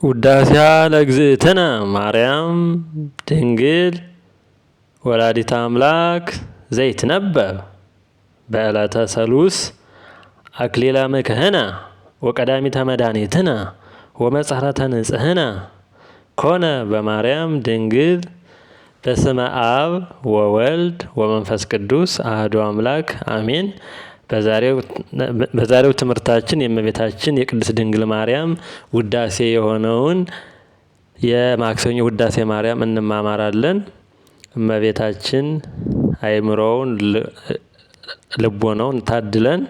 ውዳሴሃ ለእግዝእትነ ማርያም ድንግል ወላዲተ አምላክ ዘይትነበብ በዕለተ ሰሉስ አክሊለ ምክህነ ወቀዳሚተ መድኃኒትነ ወመጽሐረተ ንጽህነ ኮነ በማርያም ድንግል። በስመ አብ ወወልድ ወመንፈስ ቅዱስ አህዱ አምላክ አሜን። በዛሬው ትምህርታችን የእመቤታችን የቅድስት ድንግል ማርያም ውዳሴ የሆነውን የማክሰኞ ውዳሴ ማርያም እንማማራለን። እመቤታችን አእምሮውን ልቦናውን ታድለን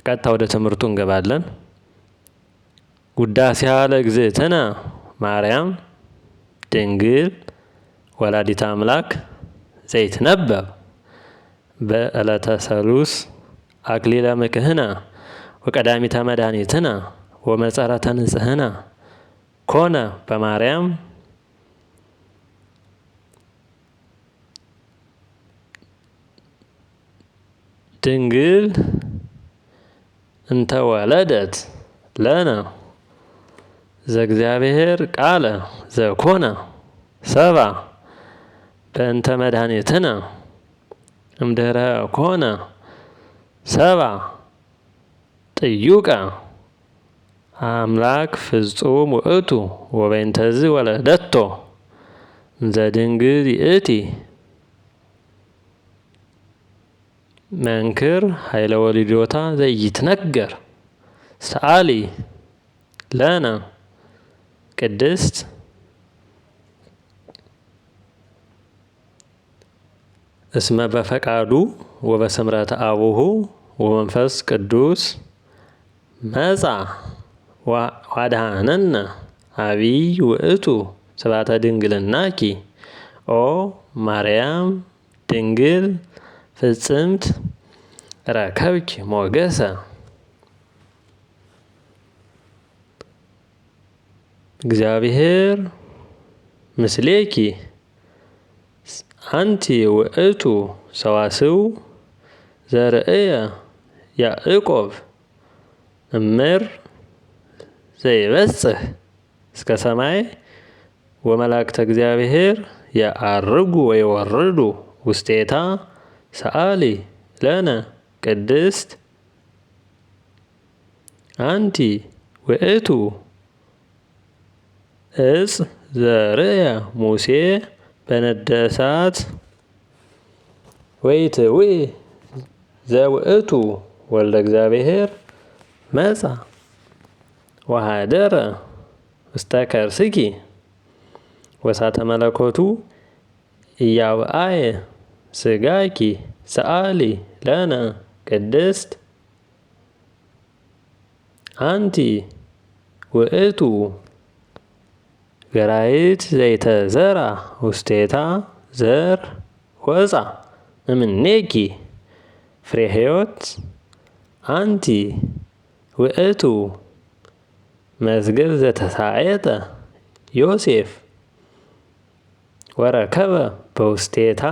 ቀጥታ ወደ ትምህርቱ እንገባለን። ውዳሴሃ ለእግዝእትነ ማርያም ድንግል ወላዲተ አምላክ ዘይትነበብ በዕለተ ሰሉስ አክሊለ ምክህነ ወቀዳሚተ መድኃኒትነ ወመጸረተ ንጽህነ ኮነ በማርያም ድንግል እንተወለደት ለነ ዘእግዚአብሔር ቃለ ዘኮነ ሰባ በእንተ መድኃኒትነ እምድኅረ ኮነ ሰባ ጥዩቀ አምላክ ፍጹም ውእቱ ወበእንተዝ ወለደቶ እንዘ ድንግል ይእቲ መንክር ኃይለ ወሊዶታ ዘይትነገር ሰአሊ ለነ ቅድስት። እስመ በፈቃዱ ወበስምረተ አቡሁ ወመንፈስ ቅዱስ መጻ ዋድሃነነ አቢይ ውእቱ ስብሐተ ድንግልናኪ ኦ ማርያም ድንግል ፍጽምት ረከብኪ ሞገሰ። እግዚአብሔር ምስሌኪ አንቲ ውእቱ ሰዋስው ዘርእየ ያዕቆብ እምር ዘይበጽሕ እስከ ሰማይ ወመላእክተ እግዚአብሔር የዐርጉ ወይወርዱ ውስቴታ ሰአሊ ለነ ቅድስት። አንቲ ውእቱ እጽ ዘርእየ ሙሴ በነደ እሳት ወይትውኢ ዘውእቱ ወልደ እግዚአብሔር መጻ ወኀደረ ውስተ ከርስኪ ወሳተ መለኮቱ ኢያብአየ ሥጋኪ ሰአሊ ለነ ቅድስት። አንቲ ውእቱ ገራይት ዘይተዘራ ውስቴታ ዘር ወፃ እምኔኪ ፍሬ ሕይወት። አንቲ ውእቱ መዝገብ ዘተሳየጠ ዮሴፍ ወረከበ በውስቴታ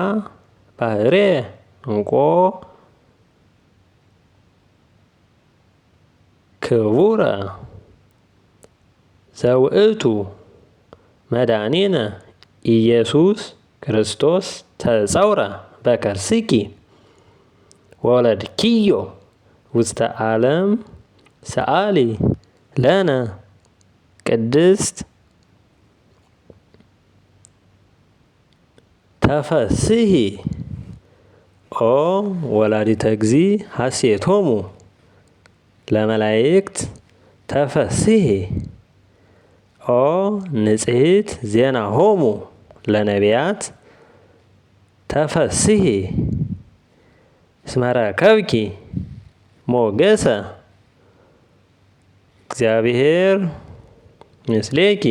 ባህሬ እንቆ ክቡረ ዘውእቱ መድኃኒነ ኢየሱስ ክርስቶስ ተጸውረ በከርስኪ ወለድኪዮ ውስተ ዓለም ሰአሊ ለነ ቅድስት። ተፈስሂ ኦ ወላዲተ እግዚእ ሐሴቶሙ ለመላእክት ተፈስሂ ኦ ንጽሕት ዜናሆሙ ለነቢያት ተፈስሂ እስመ ረከብኪ ሞገሰ እግዚአብሔር ምስሌኪ።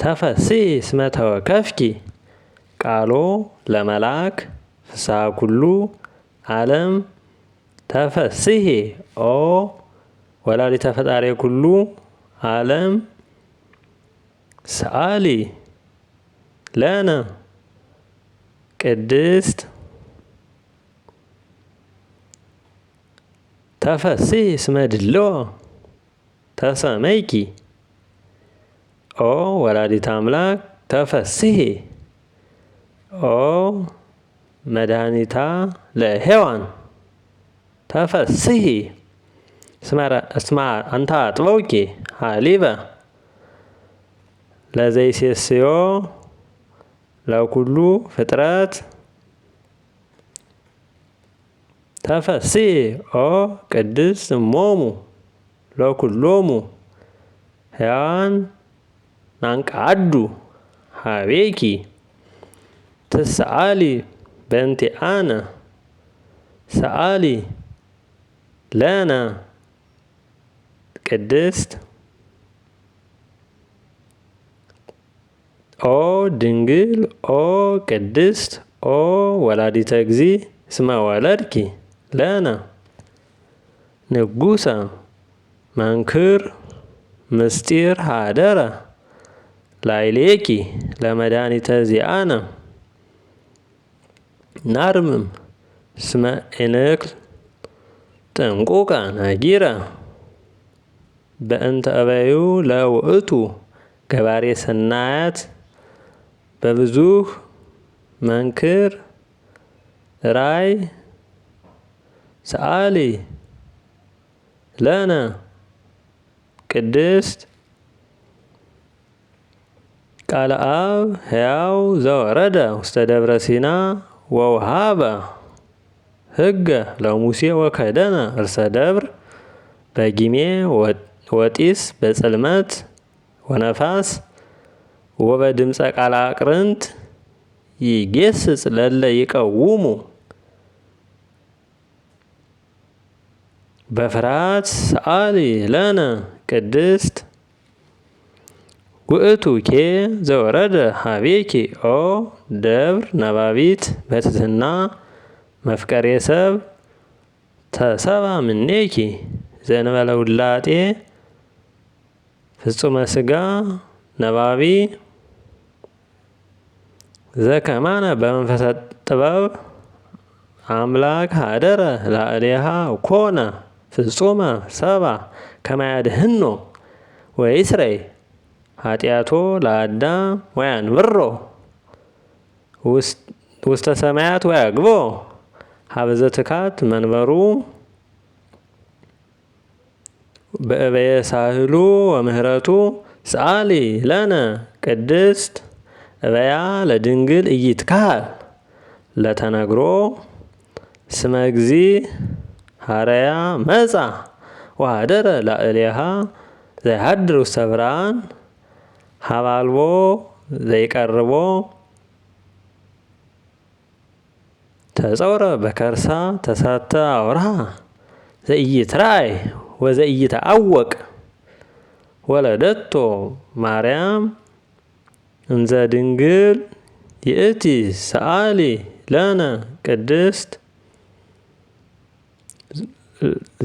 ተፈስሒ እስመ ተወከፍኪ ቃሎ ለመላክ ፍስሐ ኩሉ ዓለም ተፈስሒ ኦ ወላዲተ ፈጣሪ ኩሉ ዓለም ሰአሊ ለነ ቅድስት። ተፈሥሒ እስመ ድልዎ ተሰመይኪ ኦ ወላዲተ አምላክ ተፈሥሒ ኦ መድኃኒታ ለሔዋን ተፈሥሒ እስመ አንተ አጥበውኪ ሀሊበ ለዘይሴስዮ ለኩሉ ፍጥረት ተፈሥሒ ኦ ቅድስት እሞሙ ለኩሎሙ ሕያዋን ናንቃዱ ሀቤኪ ትስአሊ በእንቲአነ ሰአሊ ለነ ቅድስት ኦ ድንግል ኦ ቅድስት ኦ ወላዲተ እግዚእ እስመ ወለድኪ ለነ ንጉሰ መንክር ምስጢር ሀደረ ላዕሌኪ ለመድኃኒተ ዚአነ ናርምም እስመ እንክል ጥንቁቀ ነጊረ በእንተ እበዩ ለውእቱ ገባሬ ሰናያት በብዙህ መንክር ራይ ሰአሊ ለነ ቅድስት ቃለ አብ ሕያው ዘወረደ ውስተ ደብረ ሲና ወውሃበ ሕገ ለሙሴ ወከደነ እርሰ ደብር በጊሜ ወጢስ በጽልመት ወነፋስ ወበድምፀ ቃለ አቅርንት ይጌስጽ ለለ ይቀውሙ በፍርሃት ሰአሊ ለነ ቅድስት ውእቱ ኬ ዘወረደ ሀቤኪ ኦ ደብር ነባቢት በትሕትና መፍቀሬ ሰብ ተሰባ ምኔኪ ዘእንበለ ውላጤ ፍጹመ ስጋ ነባቢ ዘከማነ በመንፈሰ ጥበብ አምላክ ሀደረ ላዕሌሃ ኮነ ፍጹመ ሰባ ከመ ያድኅኖ ወይስረይ ኃጢአቶ ለአዳም ወያንብሮ ውስተ ሰማያት ወያግቦ ሀበዘ ትካት መንበሩ በእበየ ሳህሉ ወምህረቱ ሰአሊ ለነ ቅድስት እበያ ለድንግል ኢይትካሃል ለተነግሮ ስመ እግዚእ ሀረያ መጻ ወኀደረ ላዕሌሃ ዘይሃድር ውስተ ብርሃን ሀባልቦ ዘይቀርቦ ተጸውረ በከርሳ ተሳተ አውርሃ ዘኢይትረአይ ወዘኢይትዐወቅ ወለደቶ ማርያም እንዘ ድንግል ይእቲ ሰአሊ ለነ ቅድስት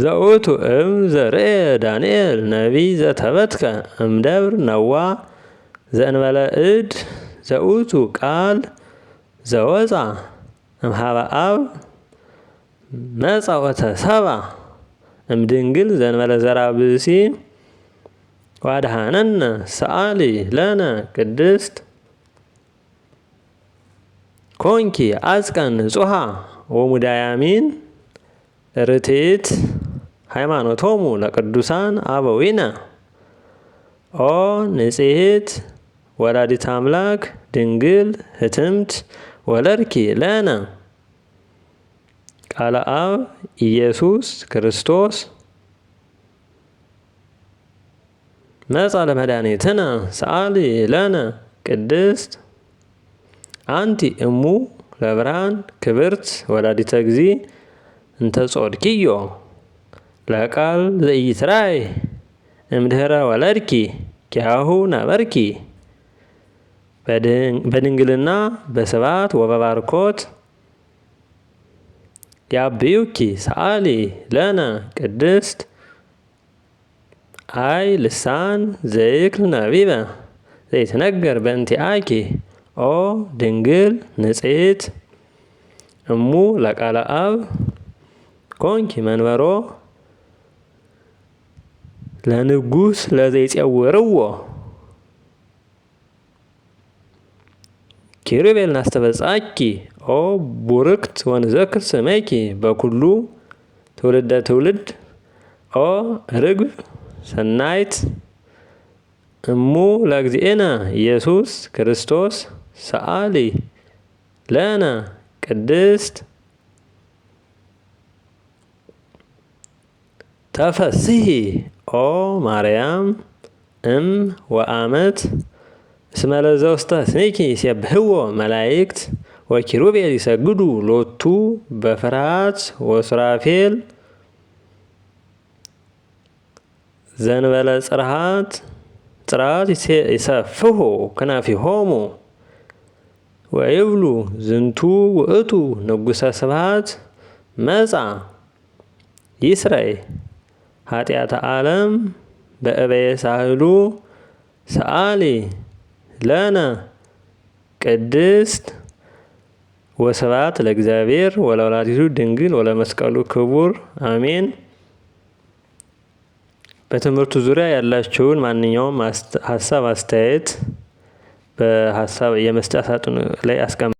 ዘውእቱ እም ዘርእየ ዳንኤል ነቢይ ዘተበትከ እምደብር ነዋ ዘእንበለ እድ ዘውእቱ ቃል ዘወፃ እምሃበ አብ መጻ ወተሰብአ እምድንግል ዘእንበለ ዘርአ ብእሲ ወአድኀነነ ሰአሊ ለነ ቅድስት ኮንኪ አጽቀ ንጹሃ ወሙዳያሚን ርትዕት ሃይማኖቶሙ ለቅዱሳን አበዊነ ኦ ንጽሕት ወላዲተ አምላክ ድንግል ህትምት ወለድኪ ለነ ቃለ አብ ኢየሱስ ክርስቶስ መጻ ለመድኃኒትነ ሰአሊ ለነ ቅድስት አንቲ እሙ ለብርሃን ክብርት ወላዲተ እግዚእ እንተ ጾድኪዮ ለቃል ዘኢይትረአይ እምድኅረ ወለድኪ ኪያሁ ነበርኪ በድንግልና በስብሐት ወበባርኮት ያብዩኪ ሰአሊ ለነ ቅድስት አይ ልሳን ዘይክል ነቢበ ዘይትነገር በእንቲአኪ ኦ ድንግል ንጽሕት እሙ ለቃለ አብ ኮንኪ መንበሮ ለንጉስ ለዘይጼውርዎ ኪሩቤል ናስተበጻኪ ኦ ቡርክት ወንዘክር ስመኪ በኩሉ ትውልደ ትውልድ ኦ ርግብ ሰናይት እሙ ለእግዚእነ ኢየሱስ ክርስቶስ ሰአሊ ለነ ቅድስት። ተፈስሂ ኦ ማርያም እም ወአመት እስመ ለዘውስተ ስምኪ ይሴብሕዎ መላእክት ወኪሩቤል ይሰግዱ ሎቱ በፍርሃት ወሱራፌል ዘንበለ ጽርሃት ጽርዓት ይሰፍሑ ክናፊሆሙ ወይብሉ ዝንቱ ውእቱ ንጉሰ ስብሐት መጻ ይስረይ ኃጢአተ ዓለም በእበየ ሳህሉ ሰአሊ ለነ ቅድስት። ወስብሐት ለእግዚአብሔር ወለወላዲቱ ድንግል ወለመስቀሉ ክቡር አሜን። በትምህርቱ ዙሪያ ያላችሁን ማንኛውም ሀሳብ አስተያየት በሀሳብ የመስጫ ሳጥኑ ላይ አስቀምጡ።